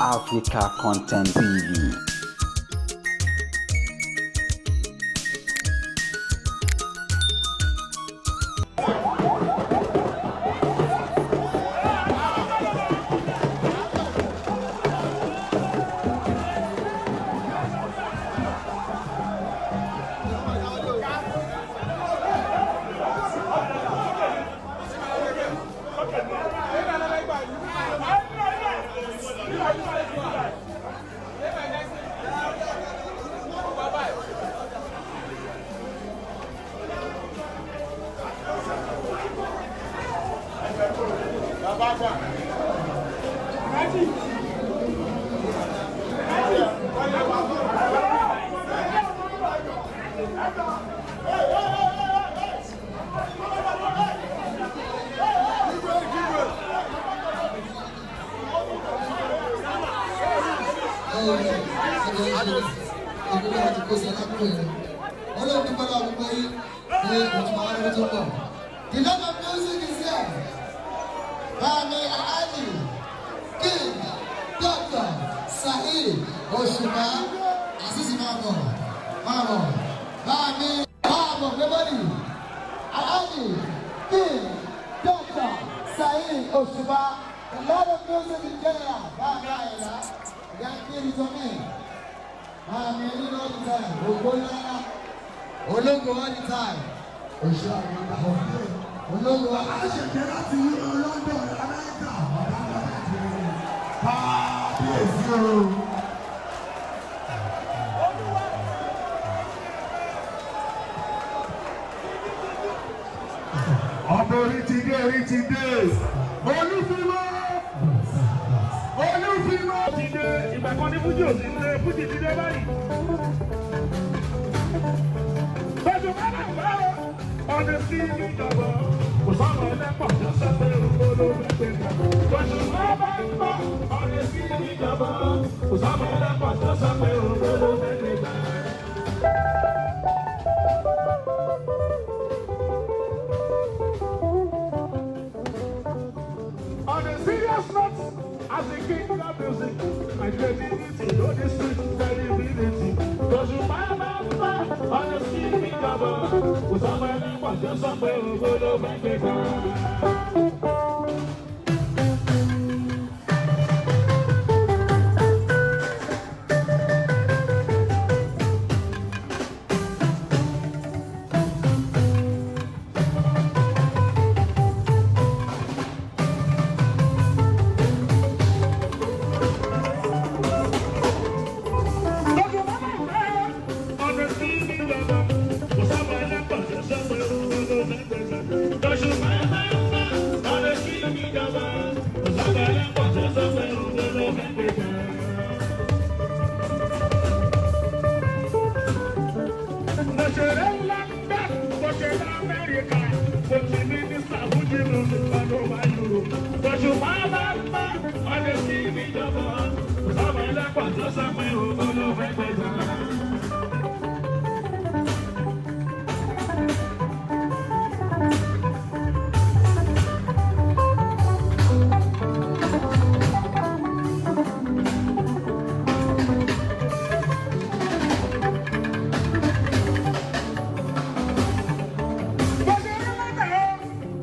Africa Content TV. The Lord of music is here. Bami Ali, King, Doctor, Saheed, Òṣùpá, Azeez Mamo, Mamo, Bami, Mamo, everybody. Ali, King, Doctor, Saheed, Òṣùpá, the Lord of music in general. Bami Ayinla, Yankee Ritomi, Bami Elin all the time, Ògbónára, Ológo all the time. Oṣù àwọn ọmọ ológo. Aṣèké láti London, Amẹ́ríkà, bàbá Nàìjíríà. Kábíyèsí o. Ọmọ orí ti dé, orí ti dé. Olúfimọ́! Olúfimọ́! Ti dé ìgbà kan ní fújì ò sí ní fújì ti dé báyìí. Bẹ́sù bá bá ọ̀nà sí ìjọba kò sọ̀rọ̀ ẹlẹ́pọ̀ tó sọ pé òun ló fẹ́ pé ká. Bẹ́sù bá bá ọ̀nà sí ìjọba kò sọ̀rọ̀ ẹlẹ́pọ̀ tó sọ pé òun ló fẹ́ pé ká. On a serious note, as a king of music, my creativity, no district credibility. Cause you buy my on the street, kò sọ́mọ ẹlẹ́pọ̀ tó sọ pé ògo ló fẹ́ gbé kan.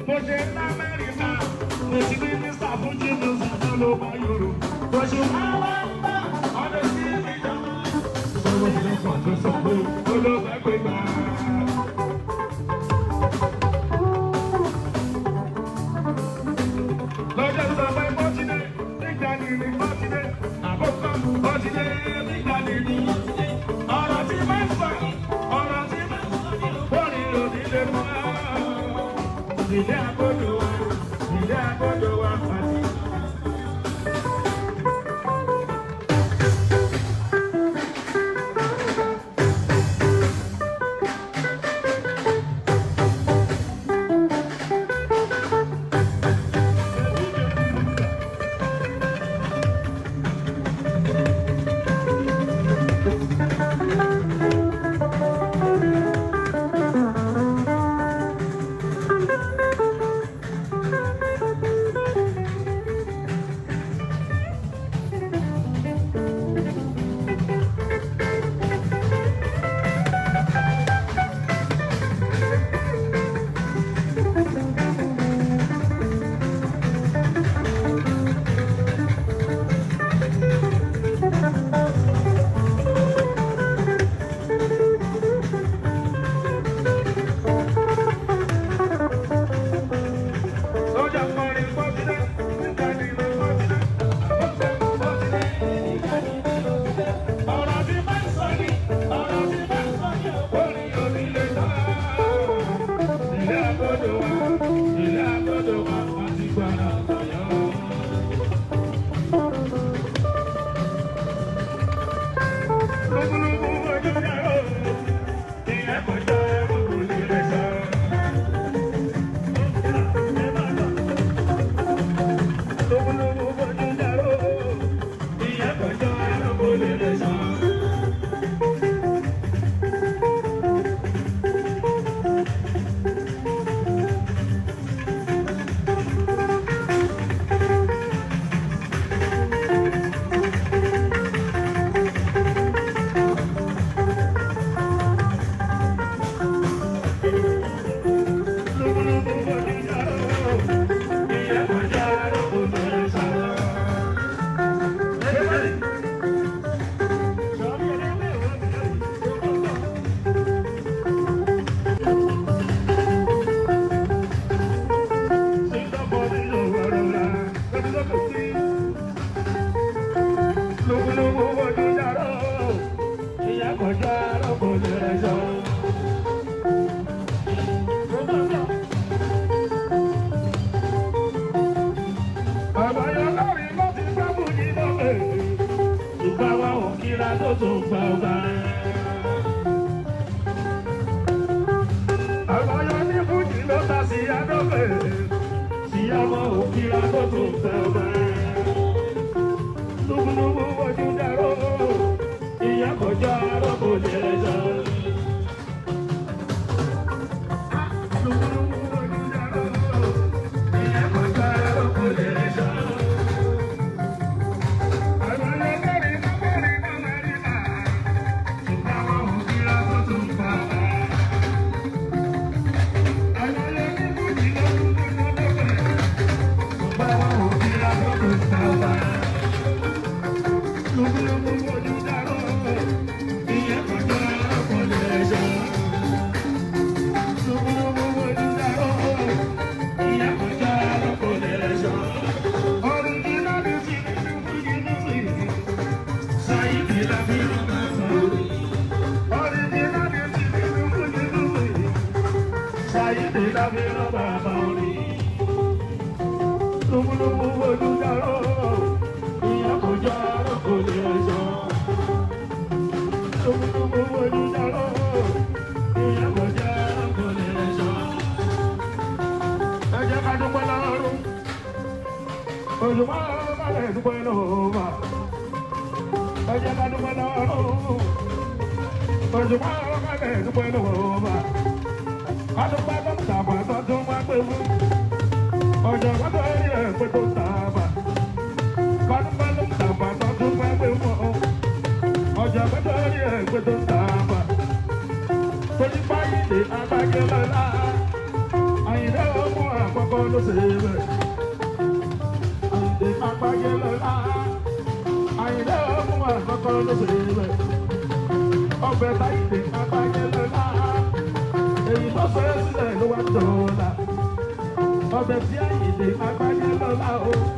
Mo ṣe l'Amẹ́ríkà, mo ti ní Mr. Fuji music all over Europe. Òṣùpá wá ń bá ọ̀nà sí ìjọba. Sọ̀rọ̀ ìlẹ́kọ̀ọ́ tó sọ pé olóògbé pé gbà. Lọ́jọ́ sọ pé bọ́tídé, nígbà nìní bọ́tídé, àkókò bọ́tídé, nígbà nìní bọ́tídé. Ọ̀rọ̀ tí máa ń sọ, ọ̀rọ̀ tí máa ń sọ, bọ́ọ̀lì òní lè mọ́. Ilé agbọ́dọ̀ wa, ilé agbọ́dọ̀ wa pàtì. òkìra tó tún gbà ọba. Àwọn ọyọ ní Fújì ló ta sí Adọ́fẹ̀, síyámọ̀ òkìra tó tún gbà ọba. Lúbúlúbú ojú dáró, ìyá kọjá arọ́bò lè sọ. Lúbúlúbú ojú dáró, ìyá kọjá arọ́bò lè sọ. Ọbẹ̀ tí Àyìndé Agbájé lọ́la o.